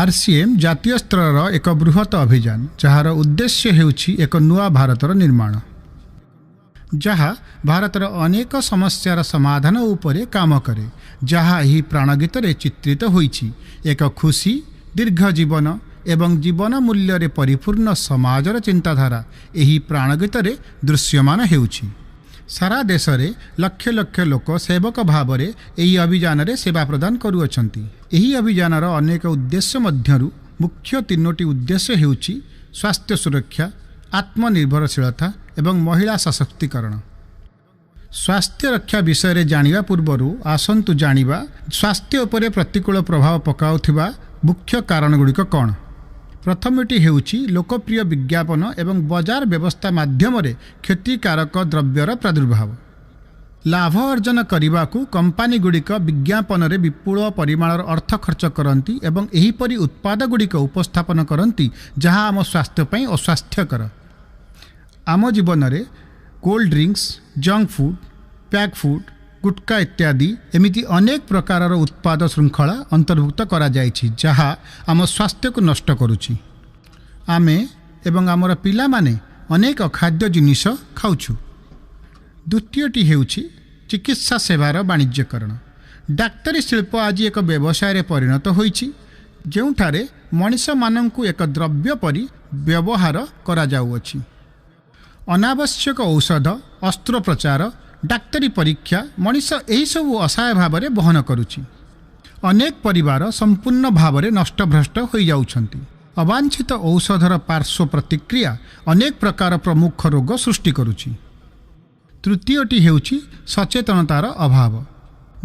RCM ଜାତୀୟ ସ୍ତରର ଏକ ବୃହତ ଅଭିଯାନ, ଯାହାର ଉଦ୍ଦେଶ୍ୟ ହେଉଛି ଏକ ନୂଆ ଭାରତର ନିର୍ମାଣ, ଯାହା ଭାରତର ଅନେକ ସମସ୍ୟାର ସମାଧାନ ଉପରେ କାମ କରେ, ଯାହା ଏହି ପ୍ରାଣଗୀତରେ ଚିତ୍ରିତ ହୋଇଛି। ଏକ ଖୁସି, ଦୀର୍ଘ ଜୀବନ ଏବଂ ଜୀବନ ମୂଲ୍ୟରେ ପରିପୂର୍ଣ୍ଣ ସମାଜର ଚିନ୍ତାଧାରା ଏହି ପ୍ରାଣଗୀତରେ ଦୃଶ୍ୟମାନ ହେଉଛି। ସାରା ଦେଶରେ ଲକ୍ଷ ଲକ୍ଷ ଲୋକ ସେବକ ଭାବରେ ଏହି ଅଭିଯାନରେ ସେବା ପ୍ରଦାନ କରୁଅଛନ୍ତି। ଏହି ଅଭିଯାନର ଅନେକ ଉଦ୍ଦେଶ୍ୟ ମଧ୍ୟରୁ ମୁଖ୍ୟ ତିନୋଟି ଉଦ୍ଦେଶ୍ୟ ହେଉଛି ସ୍ୱାସ୍ଥ୍ୟ ସୁରକ୍ଷା, ଆତ୍ମନିର୍ଭରଶୀଳତା ଏବଂ ମହିଳା ସଶକ୍ତିକରଣ। ସ୍ୱାସ୍ଥ୍ୟ ରକ୍ଷା ବିଷୟରେ ଜାଣିବା ପୂର୍ବରୁ ଆସନ୍ତୁ ଜାଣିବା ସ୍ୱାସ୍ଥ୍ୟ ଉପରେ ପ୍ରତିକୂଳ ପ୍ରଭାବ ପକାଉଥିବା ମୁଖ୍ୟ କାରଣଗୁଡ଼ିକ କ'ଣ। ପ୍ରଥମଟି ହେଉଛି ଲୋକପ୍ରିୟ ବିଜ୍ଞାପନ ଏବଂ ବଜାର ବ୍ୟବସ୍ଥା ମାଧ୍ୟମରେ କ୍ଷତିକାରକ ଦ୍ରବ୍ୟର ପ୍ରାଦୁର୍ଭାବ। ଲାଭ ଅର୍ଜନ କରିବାକୁ କମ୍ପାନୀଗୁଡ଼ିକ ବିଜ୍ଞାପନରେ ବିପୁଳ ପରିମାଣର ଅର୍ଥ ଖର୍ଚ୍ଚ କରନ୍ତି ଏବଂ ଏହିପରି ଉତ୍ପାଦଗୁଡ଼ିକ ଉପସ୍ଥାପନ କରନ୍ତି ଯାହା ଆମ ସ୍ୱାସ୍ଥ୍ୟ ପାଇଁ ଅସ୍ୱାସ୍ଥ୍ୟକର। ଆମ ଜୀବନରେ cold drinks, junk food, pack food, gutka ଇତ୍ୟାଦି ଏମିତି ଅନେକ ପ୍ରକାରର ଉତ୍ପାଦ ଶୃଙ୍ଖଳା ଅନ୍ତର୍ଭୁକ୍ତ କରାଯାଇଛି ଯାହା ଆମ ସ୍ୱାସ୍ଥ୍ୟକୁ ନଷ୍ଟ କରୁଛି। ଆମେ ଏବଂ ଆମର ପିଲାମାନେ ଅନେକ ଅଖାଦ୍ୟ ଜିନିଷ ଖାଉଛୁ। ଦ୍ୱିତୀୟଟି ହେଉଛି ଚିକିତ୍ସା ସେବାର ବାଣିଜ୍ୟକରଣ। ଡାକ୍ତରୀ ଶିଳ୍ପ ଆଜି ଏକ ବ୍ୟବସାୟରେ ପରିଣତ ହୋଇଛି, ଯେଉଁଠାରେ ମଣିଷମାନଙ୍କୁ ଏକ ଦ୍ରବ୍ୟ ପରି ବ୍ୟବହାର କରାଯାଉଅଛି। ଅନାବଶ୍ୟକ ଔଷଧ, ଅସ୍ତ୍ରୋପଚାର, ଡାକ୍ତରୀ ପରୀକ୍ଷା ମଣିଷ ଏହିସବୁ ଅସହାୟ ଭାବରେ ବହନ କରୁଛି। ଅନେକ ପରିବାର ସମ୍ପୂର୍ଣ୍ଣ ଭାବରେ ନଷ୍ଟଭ୍ରଷ୍ଟ ହୋଇଯାଉଛନ୍ତି। ଅବାଞ୍ଛିତ ଔଷଧର ପାର୍ଶ୍ୱ ପ୍ରତିକ୍ରିୟା ଅନେକ ପ୍ରକାର ପ୍ରମୁଖ ରୋଗ ସୃଷ୍ଟି କରୁଛି। ତୃତୀୟଟି ହେଉଛି ସଚେତନତାର ଅଭାବ।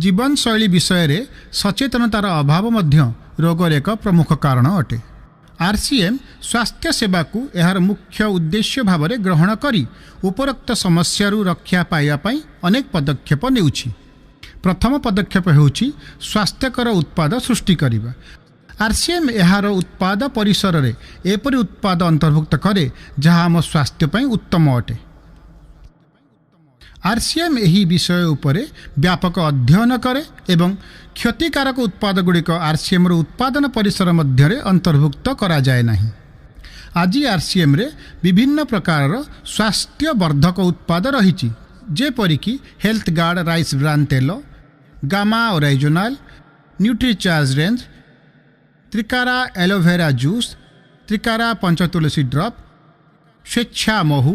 ଜୀବନଶୈଳୀ ବିଷୟରେ ସଚେତନତାର ଅଭାବ ମଧ୍ୟ ରୋଗର ଏକ ପ୍ରମୁଖ କାରଣ ଅଟେ। ଆର୍ସିଏମ୍ ସ୍ୱାସ୍ଥ୍ୟ ସେବାକୁ ଏହାର ମୁଖ୍ୟ ଉଦ୍ଦେଶ୍ୟ ଭାବରେ ଗ୍ରହଣ କରି ଉପରୋକ୍ତ ସମସ୍ୟାରୁ ରକ୍ଷା ପାଇବା ପାଇଁ ଅନେକ ପଦକ୍ଷେପ ନେଉଛି। ପ୍ରଥମ ପଦକ୍ଷେପ ହେଉଛି ସ୍ୱାସ୍ଥ୍ୟକର ଉତ୍ପାଦ ସୃଷ୍ଟି କରିବା। ଆର୍ସିଏମ୍ ଏହାର ଉତ୍ପାଦ ପରିସରରେ ଏପରି ଉତ୍ପାଦ ଅନ୍ତର୍ଭୁକ୍ତ କରେ ଯାହା ଆମ ସ୍ୱାସ୍ଥ୍ୟ ପାଇଁ ଉତ୍ତମ ଅଟେ। ଆର୍ସିଏମ୍ ଏହି ବିଷୟ ଉପରେ ବ୍ୟାପକ ଅଧ୍ୟୟନ କରେ ଏବଂ କ୍ଷତିକାରକ ଉତ୍ପାଦଗୁଡ଼ିକ ଆର୍ସିଏମ୍ର ଉତ୍ପାଦନ ପରିସର ମଧ୍ୟରେ ଅନ୍ତର୍ଭୁକ୍ତ କରାଯାଏ ନାହିଁ। ଆଜି ଆର୍ସିଏମ୍ରେ ବିଭିନ୍ନ ପ୍ରକାରର ସ୍ୱାସ୍ଥ୍ୟବର୍ଦ୍ଧକ ଉତ୍ପାଦ ରହିଛି, ଯେପରିକି ହେଲ୍ଥ ଗାର୍ଡ଼ ରାଇସ୍ ବ୍ରାନ୍ ତେଲ, ଗାମା ଓରାଇଜୋନାଲ, ନ୍ୟୁଟ୍ରିଚାର୍ଜ ରେଞ୍ଜ, ତ୍ରିକାରା ଆଲୋଭେରା ଜୁସ୍, ତ୍ରିକାରା ପଞ୍ଚତୁଳସୀ ଡ୍ରପ୍, ସ୍ୱେଚ୍ଛା ମହୁ,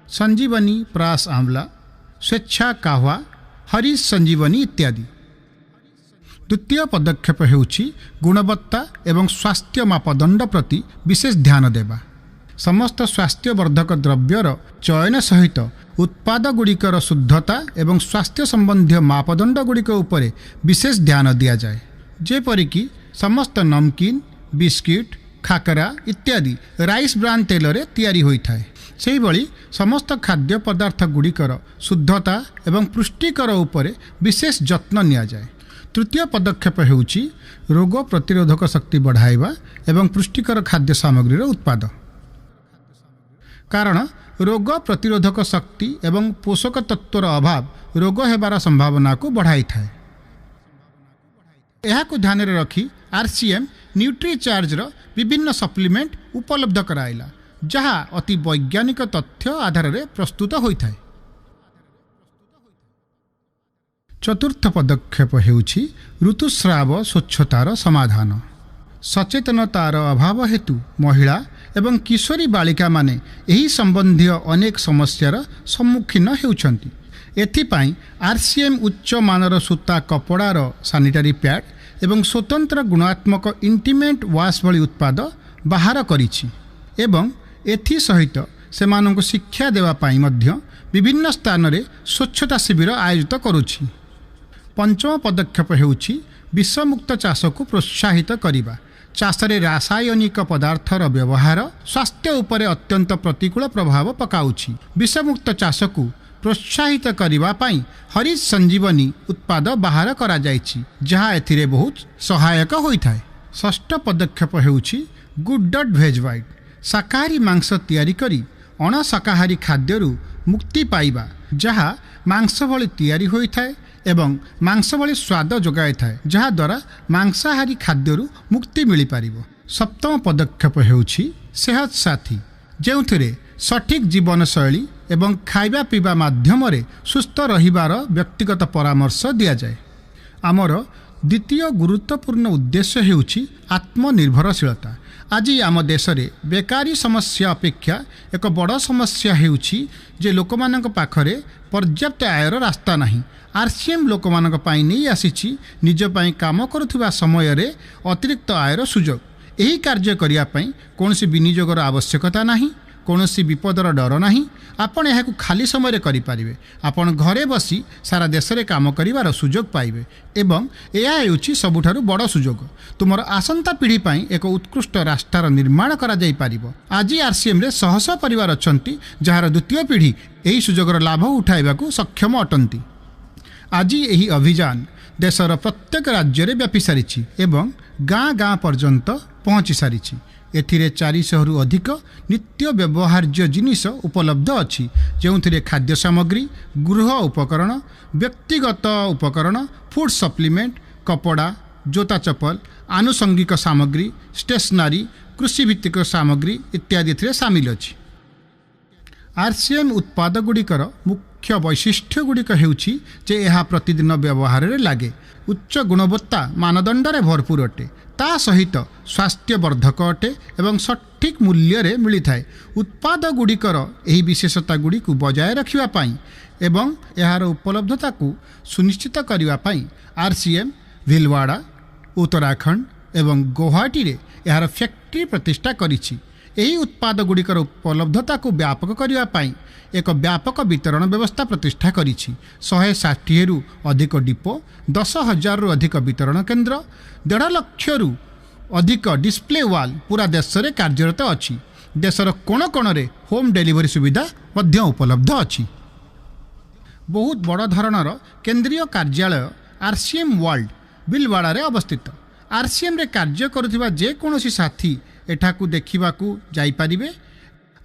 ସଞ୍ଜୀବନୀ ପ୍ରାସ ଆମ୍ଲା, ସ୍ୱେଚ୍ଛା କାହ୍ୱା, ହରିଶ ସଞ୍ଜୀବନୀ ଇତ୍ୟାଦି। ଦ୍ୱିତୀୟ ପଦକ୍ଷେପ ହେଉଛି ଗୁଣବତ୍ତା ଏବଂ ସ୍ୱାସ୍ଥ୍ୟ ମାପଦଣ୍ଡ ପ୍ରତି ବିଶେଷ ଧ୍ୟାନ ଦେବା। ସମସ୍ତ ସ୍ୱାସ୍ଥ୍ୟବର୍ଦ୍ଧକ ଦ୍ରବ୍ୟର ଚୟନ ସହିତ ଉତ୍ପାଦଗୁଡ଼ିକର ଶୁଦ୍ଧତା ଏବଂ ସ୍ୱାସ୍ଥ୍ୟ ସମ୍ବନ୍ଧୀୟ ମାପଦଣ୍ଡଗୁଡ଼ିକ ଉପରେ ବିଶେଷ ଧ୍ୟାନ ଦିଆଯାଏ, ଯେପରିକି ସମସ୍ତ ନମକିନ୍, ବିସ୍କିଟ୍, ଖାକରା ଇତ୍ୟାଦି ରାଇସ୍ ବ୍ରାନ୍ ତେଲରେ ତିଆରି ହୋଇଥାଏ। ସେହିଭଳି ସମସ୍ତ ଖାଦ୍ୟ ପଦାର୍ଥ ଗୁଡ଼ିକର ଶୁଦ୍ଧତା ଏବଂ ପୁଷ୍ଟିକର ଉପରେ ବିଶେଷ ଯତ୍ନ ନିଆଯାଏ। ତୃତୀୟ ପଦକ୍ଷେପ ହେଉଛି ରୋଗ ପ୍ରତିରୋଧକ ଶକ୍ତି ବଢ଼ାଇବା ଏବଂ ପୁଷ୍ଟିକର ଖାଦ୍ୟ ସାମଗ୍ରୀର ଉତ୍ପାଦ। କାରଣ ରୋଗ ପ୍ରତିରୋଧକ ଶକ୍ତି ଏବଂ ପୋଷକ ତତ୍ତ୍ୱର ଅଭାବ ରୋଗ ହେବାର ସମ୍ଭାବନାକୁ ବଢ଼ାଇଥାଏ। ଏହାକୁ ଧ୍ୟାନରେ ରଖି ଆର୍ସିଏମ୍ ନ୍ୟୁଟ୍ରିଚାର୍ଜର ବିଭିନ୍ନ ସପ୍ଲିମେଣ୍ଟ ଉପଲବ୍ଧ କରାଇଲା, ଯାହା ଅତି ବୈଜ୍ଞାନିକ ତଥ୍ୟ ଆଧାରରେ ପ୍ରସ୍ତୁତ ହୋଇଥାଏ। ଚତୁର୍ଥ ପଦକ୍ଷେପ ହେଉଛି ଋତୁସ୍ରାବ ସ୍ୱଚ୍ଛତାର ସମାଧାନ। ସଚେତନତାର ଅଭାବ ହେତୁ ମହିଳା ଏବଂ କିଶୋରୀ ବାଳିକାମାନେ ଏହି ସମ୍ବନ୍ଧୀୟ ଅନେକ ସମସ୍ୟାର ସମ୍ମୁଖୀନ ହେଉଛନ୍ତି। ଏଥିପାଇଁ ଆର୍ସିଏମ୍ ଉଚ୍ଚ ମାନର ସୂତା କପଡ଼ାର ସାନିଟାରୀ ପ୍ୟାଡ୍ ଏବଂ ସ୍ୱତନ୍ତ୍ର ଗୁଣାତ୍ମକ ଇଣ୍ଟିମେଟ୍ ୱାଶ୍ ଭଳି ଉତ୍ପାଦ ବାହାର କରିଛି ଏବଂ ଏଥିସହିତ ସେମାନଙ୍କୁ ଶିକ୍ଷା ଦେବା ପାଇଁ ମଧ୍ୟ ବିଭିନ୍ନ ସ୍ଥାନରେ ସ୍ୱଚ୍ଛତା ଶିବିର ଆୟୋଜିତ କରୁଛି। ପଞ୍ଚମ ପଦକ୍ଷେପ ହେଉଛି ବିଷମୁକ୍ତ ଚାଷକୁ ପ୍ରୋତ୍ସାହିତ କରିବା। ଚାଷରେ ରାସାୟନିକ ପଦାର୍ଥର ବ୍ୟବହାର ସ୍ୱାସ୍ଥ୍ୟ ଉପରେ ଅତ୍ୟନ୍ତ ପ୍ରତିକୂଳ ପ୍ରଭାବ ପକାଉଛି। ବିଷମୁକ୍ତ ଚାଷକୁ ପ୍ରୋତ୍ସାହିତ କରିବା ପାଇଁ ହରିଶ ସଞ୍ଜୀବନୀ ଉତ୍ପାଦ ବାହାର କରାଯାଇଛି, ଯାହା ଏଥିରେ ବହୁତ ସହାୟକ ହୋଇଥାଏ। ଷଷ୍ଠ ପଦକ୍ଷେପ ହେଉଛି ଗୁଡ୍ ଡଟ୍ ଭେଜ୍ ହ୍ୱାଇଟ୍ ଶାକାହାରୀ ମାଂସ ତିଆରି କରି ଅଣଶାକାହାରୀ ଖାଦ୍ୟରୁ ମୁକ୍ତି ପାଇବା, ଯାହା ମାଂସ ଭଳି ତିଆରି ହୋଇଥାଏ ଏବଂ ମାଂସ ଭଳି ସ୍ୱାଦ ଯୋଗାଇଥାଏ, ଯାହାଦ୍ୱାରା ମାଂସାହାରୀ ଖାଦ୍ୟରୁ ମୁକ୍ତି ମିଳିପାରିବ। ସପ୍ତମ ପଦକ୍ଷେପ ହେଉଛି ସେହତ ସାଥୀ, ଯେଉଁଥିରେ ସଠିକ୍ ଜୀବନଶୈଳୀ ଏବଂ ଖାଇବା ପିଇବା ମାଧ୍ୟମରେ ସୁସ୍ଥ ରହିବାର ବ୍ୟକ୍ତିଗତ ପରାମର୍ଶ ଦିଆଯାଏ। ଆମର ଦ୍ୱିତୀୟ ଗୁରୁତ୍ୱପୂର୍ଣ୍ଣ ଉଦ୍ଦେଶ୍ୟ ହେଉଛି ଆତ୍ମନିର୍ଭରଶୀଳତା। ଆଜି ଆମ ଦେଶରେ ବେକାରୀ ସମସ୍ୟା ଅପେକ୍ଷା ଏକ ବଡ଼ ସମସ୍ୟା ହେଉଛି ଯେ ଲୋକମାନଙ୍କ ପାଖରେ ପର୍ଯ୍ୟାପ୍ତ ଆୟର ରାସ୍ତା ନାହିଁ। ଆର୍ ସି ଏମ୍ ଲୋକମାନଙ୍କ ପାଇଁ ନେଇ ଆସିଛି ନିଜ ପାଇଁ କାମ କରୁଥିବା ସମୟରେ ଅତିରିକ୍ତ ଆୟର ସୁଯୋଗ। ଏହି କାର୍ଯ୍ୟ କରିବା ପାଇଁ କୌଣସି ବିନିଯୋଗର ଆବଶ୍ୟକତା ନାହିଁ, କୌଣସି ବିପଦର ଡର ନାହିଁ। ଆପଣ ଏହାକୁ ଖାଲି ସମୟରେ କରିପାରିବେ। ଆପଣ ଘରେ ବସି ସାରା ଦେଶରେ କାମ କରିବାର ସୁଯୋଗ ପାଇବେ ଏବଂ ଏହା ହେଉଛି ସବୁଠାରୁ ବଡ଼ ସୁଯୋଗ। ତୁମର ଆସନ୍ତା ପିଢ଼ି ପାଇଁ ଏକ ଉତ୍କୃଷ୍ଟ ରାଷ୍ଟ୍ରର ନିର୍ମାଣ କରାଯାଇପାରିବ। ଆଜି ଆର୍ସିଏମ୍ରେ ଶହ ଶହ ପରିବାର ଅଛନ୍ତି, ଯାହାର ଦ୍ୱିତୀୟ ପିଢ଼ି ଏହି ସୁଯୋଗର ଲାଭ ଉଠାଇବାକୁ ସକ୍ଷମ ଅଟନ୍ତି। ଆଜି ଏହି ଅଭିଯାନ ଦେଶର ପ୍ରତ୍ୟେକ ରାଜ୍ୟରେ ବ୍ୟାପି ସାରିଛି ଏବଂ ଗାଁ ଗାଁ ପର୍ଯ୍ୟନ୍ତ ପହଞ୍ଚି ସାରିଛି। ଏଥିରେ 400ରୁ ଅଧିକ ନିତ୍ୟ ବ୍ୟବହାର୍ଯ୍ୟ ଜିନିଷ ଉପଲବ୍ଧ ଅଛି, ଯେଉଁଥିରେ ଖାଦ୍ୟ ସାମଗ୍ରୀ, ଗୃହ ଉପକରଣ, ବ୍ୟକ୍ତିଗତ ଉପକରଣ, ଫୁଡ୍ ସପ୍ଲିମେଣ୍ଟ, କପଡ଼ା, ଜୋତା ଚପଲ, ଆନୁଷଙ୍ଗିକ ସାମଗ୍ରୀ, ଷ୍ଟେସନାରୀ, କୃଷିଭିତ୍ତିକ ସାମଗ୍ରୀ ଇତ୍ୟାଦି ଏଥିରେ ସାମିଲ ଅଛି। ଆର୍ ସି ଏମ୍ ଉତ୍ପାଦଗୁଡ଼ିକର ମୁଖ୍ୟ ବୈଶିଷ୍ଟ୍ୟଗୁଡ଼ିକ ହେଉଛି ଯେ ଏହା ପ୍ରତିଦିନ ବ୍ୟବହାରରେ ଲାଗେ, ଉଚ୍ଚ ଗୁଣବତ୍ତା ମାନଦଣ୍ଡରେ ଭରପୁର ଅଟେ, ତା ସହିତ ସ୍ୱାସ୍ଥ୍ୟବର୍ଦ୍ଧକ ଅଟେ ଏବଂ ସଠିକ୍ ମୂଲ୍ୟରେ ମିଳିଥାଏ। ଉତ୍ପାଦଗୁଡ଼ିକର ଏହି ବିଶେଷତାଗୁଡ଼ିକୁ ବଜାୟ ରଖିବା ପାଇଁ ଏବଂ ଏହାର ଉପଲବ୍ଧତାକୁ ସୁନିଶ୍ଚିତ କରିବା ପାଇଁ R C M Bhilwara, Uttarakhand ଏବଂ ଗୌହାଟୀରେ ଏହାର ଫ୍ୟାକ୍ଟ୍ରି ପ୍ରତିଷ୍ଠା କରିଛି। ଏହି ଉତ୍ପାଦଗୁଡ଼ିକର ଉପଲବ୍ଧତାକୁ ବ୍ୟାପକ କରିବା ପାଇଁ ଏକ ବ୍ୟାପକ ବିତରଣ ବ୍ୟବସ୍ଥା ପ୍ରତିଷ୍ଠା କରିଛି। 160ରୁ ଅଧିକ ଡିପୋ, 10,000ରୁ ଅଧିକ ବିତରଣ କେନ୍ଦ୍ର, 1.5 ଲକ୍ଷରୁ ଅଧିକ ଡିସପ୍ଲେ ୱାଲ୍ ପୁରା ଦେଶରେ କାର୍ଯ୍ୟରତ ଅଛି। ଦେଶର କୋଣ କୋଣରେ ହୋମ୍ ଡେଲିଭରି ସୁବିଧା ମଧ୍ୟ ଉପଲବ୍ଧ ଅଛି। ବହୁତ ବଡ଼ ଧରଣର କେନ୍ଦ୍ରୀୟ କାର୍ଯ୍ୟାଳୟ ଆର୍ ସି ଏମ୍ ୱାର୍ଲଡ ଭିଲୱାଡ଼ାରେ ଅବସ୍ଥିତ। ଆର୍ ସି ଏମ୍ରେ କାର୍ଯ୍ୟ କରୁଥିବା ଯେକୌଣସି ସାଥୀ ଏଠାକୁ ଦେଖିବାକୁ ଯାଇପାରିବେ।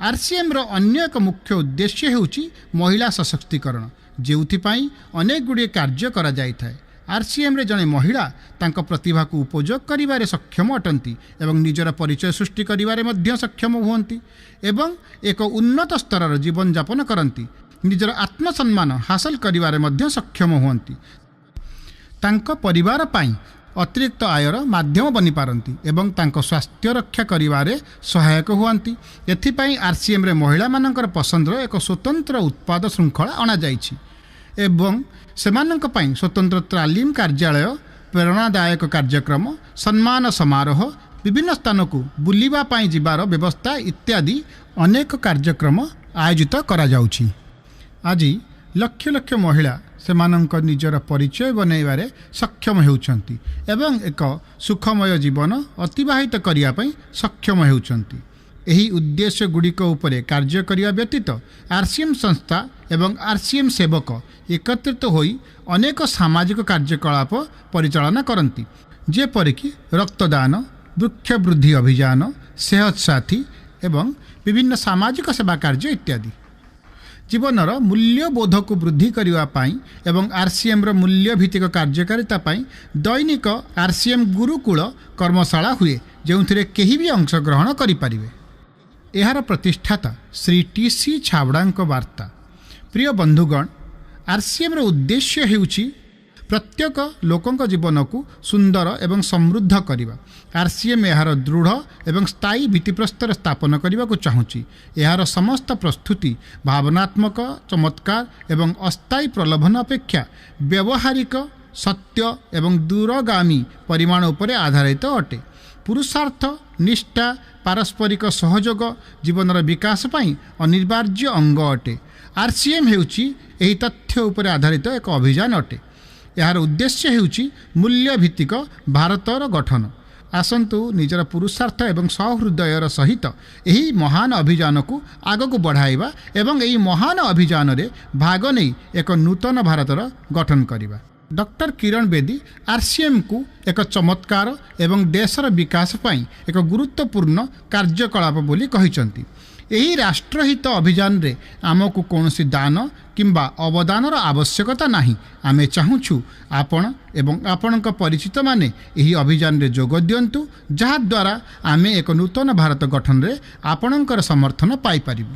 ଆର୍ ସି ଏମ୍ର ଅନ୍ୟ ଏକ ମୁଖ୍ୟ ଉଦ୍ଦେଶ୍ୟ ହେଉଛି ମହିଳା ସଶକ୍ତିକରଣ, ଯେଉଁଥିପାଇଁ ଅନେକ ଗୁଡ଼ିଏ କାର୍ଯ୍ୟ କରାଯାଇଥାଏ। ଆର୍ ସି ଏମ୍ରେ ଜଣେ ମହିଳା ତାଙ୍କ ପ୍ରତିଭାକୁ ଉପଯୋଗ କରିବାରେ ସକ୍ଷମ ଅଟନ୍ତି ଏବଂ ନିଜର ପରିଚୟ ସୃଷ୍ଟି କରିବାରେ ମଧ୍ୟ ସକ୍ଷମ ହୁଅନ୍ତି ଏବଂ ଏକ ଉନ୍ନତ ସ୍ତରର ଜୀବନଯାପନ କରନ୍ତି, ନିଜର ଆତ୍ମସମ୍ମାନ ହାସଲ କରିବାରେ ମଧ୍ୟ ସକ୍ଷମ ହୁଅନ୍ତି, ତାଙ୍କ ପରିବାର ପାଇଁ ଅତିରିକ୍ତ ଆୟର ମାଧ୍ୟମ ବନିପାରନ୍ତି ଏବଂ ତାଙ୍କ ସ୍ୱାସ୍ଥ୍ୟ ରକ୍ଷା କରିବାରେ ସହାୟକ ହୁଅନ୍ତି। ଏଥିପାଇଁ ଆର୍ ସି ଏମ୍ରେ ମହିଳାମାନଙ୍କର ପସନ୍ଦର ଏକ ସ୍ୱତନ୍ତ୍ର ଉତ୍ପାଦ ଶୃଙ୍ଖଳା ଅଣାଯାଇଛି ଏବଂ ସେମାନଙ୍କ ପାଇଁ ସ୍ୱତନ୍ତ୍ର ତାଲିମ କାର୍ଯ୍ୟାଳୟ, ପ୍ରେରଣାଦାୟକ କାର୍ଯ୍ୟକ୍ରମ, ସମ୍ମାନ ସମାରୋହ, ବିଭିନ୍ନ ସ୍ଥାନକୁ ବୁଲିବା ପାଇଁ ଯିବାର ବ୍ୟବସ୍ଥା ଇତ୍ୟାଦି ଅନେକ କାର୍ଯ୍ୟକ୍ରମ ଆୟୋଜିତ କରାଯାଉଛି। ଆଜି ଲକ୍ଷ ଲକ୍ଷ ମହିଳା ସେମାନଙ୍କ ନିଜର ପରିଚୟ ବନାଇବାରେ ସକ୍ଷମ ହେଉଛନ୍ତି ଏବଂ ଏକ ସୁଖମୟ ଜୀବନ ଅତିବାହିତ କରିବା ପାଇଁ ସକ୍ଷମ ହେଉଛନ୍ତି। ଏହି ଉଦ୍ଦେଶ୍ୟ ଗୁଡ଼ିକ ଉପରେ କାର୍ଯ୍ୟ କରିବା ବ୍ୟତୀତ ଆର୍ ସି ଏମ୍ ସଂସ୍ଥା ଏବଂ ଆର୍ ସି ଏମ୍ ସେବକ ଏକତ୍ରିତ ହୋଇ ଅନେକ ସାମାଜିକ କାର୍ଯ୍ୟକଳାପ ପରିଚାଳନା କରନ୍ତି, ଯେପରିକି ରକ୍ତଦାନ, ବୃକ୍ଷବୃଦ୍ଧି ଅଭିଯାନ, ସେହତ ସାଥୀ ଏବଂ ବିଭିନ୍ନ ସାମାଜିକ ସେବା କାର୍ଯ୍ୟ ଇତ୍ୟାଦି। ଜୀବନର ମୂଲ୍ୟବୋଧକୁ ବୃଦ୍ଧି କରିବା ପାଇଁ ଏବଂ ଆର୍ ସି ଏମ୍ର ମୂଲ୍ୟଭିତ୍ତିକ କାର୍ଯ୍ୟକାରିତା ପାଇଁ ଦୈନିକ ଆର୍ ସି ଏମ୍ ଗୁରୁକୁଳ କର୍ମଶାଳା ହୁଏ, ଯେଉଁଥିରେ କେହି ବି ଅଂଶଗ୍ରହଣ କରିପାରିବେ। ଏହାର ପ୍ରତିଷ୍ଠାତା ଶ୍ରୀ ଟି ସି ଛାବଡ଼ାଙ୍କ ବାର୍ତ୍ତା। ପ୍ରିୟ ବନ୍ଧୁଗଣ, ଆର୍ ସି ଏମ୍ର ଉଦ୍ଦେଶ୍ୟ ହେଉଛି ପ୍ରତ୍ୟେକ ଲୋକଙ୍କ ଜୀବନକୁ ସୁନ୍ଦର ଏବଂ ସମୃଦ୍ଧ କରିବା। ଆର୍ ସି ଏମ୍ ଏହାର ଦୃଢ଼ ଏବଂ ସ୍ଥାୟୀ ଭିତ୍ତିପ୍ରସ୍ତର ସ୍ଥାପନ କରିବାକୁ ଚାହୁଁଛି। ଏହାର ସମସ୍ତ ପ୍ରସ୍ତୁତି ଭାବନାତ୍ମକ ଚମତ୍କାର ଏବଂ ଅସ୍ଥାୟୀ ପ୍ରଲୋଭନ ଅପେକ୍ଷା ବ୍ୟବହାରିକ ସତ୍ୟ ଏବଂ ଦୂରଗାମୀ ପରିମାଣ ଉପରେ ଆଧାରିତ ଅଟେ। ପୁରୁଷାର୍ଥ, ନିଷ୍ଠା, ପାରସ୍ପରିକ ସହଯୋଗ ଜୀବନର ବିକାଶ ପାଇଁ ଅନିବାର୍ଯ୍ୟ ଅଙ୍ଗ ଅଟେ। ଆର୍ ସି ଏମ୍ ହେଉଛି ଏହି ତଥ୍ୟ ଉପରେ ଆଧାରିତ ଏକ ଅଭିଯାନ ଅଟେ। ଏହାର ଉଦ୍ଦେଶ୍ୟ ହେଉଛି ମୂଲ୍ୟଭିତ୍ତିକ ଭାରତର ଗଠନ। ଆସନ୍ତୁ ନିଜର ପୁରୁଷାର୍ଥ ଏବଂ ସହୃଦୟର ସହିତ ଏହି ମହାନ ଅଭିଯାନକୁ ଆଗକୁ ବଢ଼ାଇବା ଏବଂ ଏହି ମହାନ ଅଭିଯାନରେ ଭାଗ ନେଇ ଏକ ନୂତନ ଭାରତର ଗଠନ କରିବା। ଡକ୍ଟର କିରଣ ବେଦୀ ଆର୍ ସି ଏମ୍କୁ ଏକ ଚମତ୍କାର ଏବଂ ଦେଶର ବିକାଶ ପାଇଁ ଏକ ଗୁରୁତ୍ୱପୂର୍ଣ୍ଣ କାର୍ଯ୍ୟକଳାପ ବୋଲି କହିଛନ୍ତି। ଏହି ରାଷ୍ଟ୍ରହିତ ଅଭିଯାନରେ ଆମକୁ କୌଣସି ଦାନ କିମ୍ବା ଅବଦାନର ଆବଶ୍ୟକତା ନାହିଁ। ଆମେ ଚାହୁଁଛୁ ଆପଣ ଏବଂ ଆପଣଙ୍କ ପରିଚିତମାନେ ଏହି ଅଭିଯାନରେ ଯୋଗ ଦିଅନ୍ତୁ, ଯାହାଦ୍ୱାରା ଆମେ ଏକ ନୂତନ ଭାରତ ଗଠନରେ ଆପଣଙ୍କର ସମର୍ଥନ ପାଇପାରିବୁ।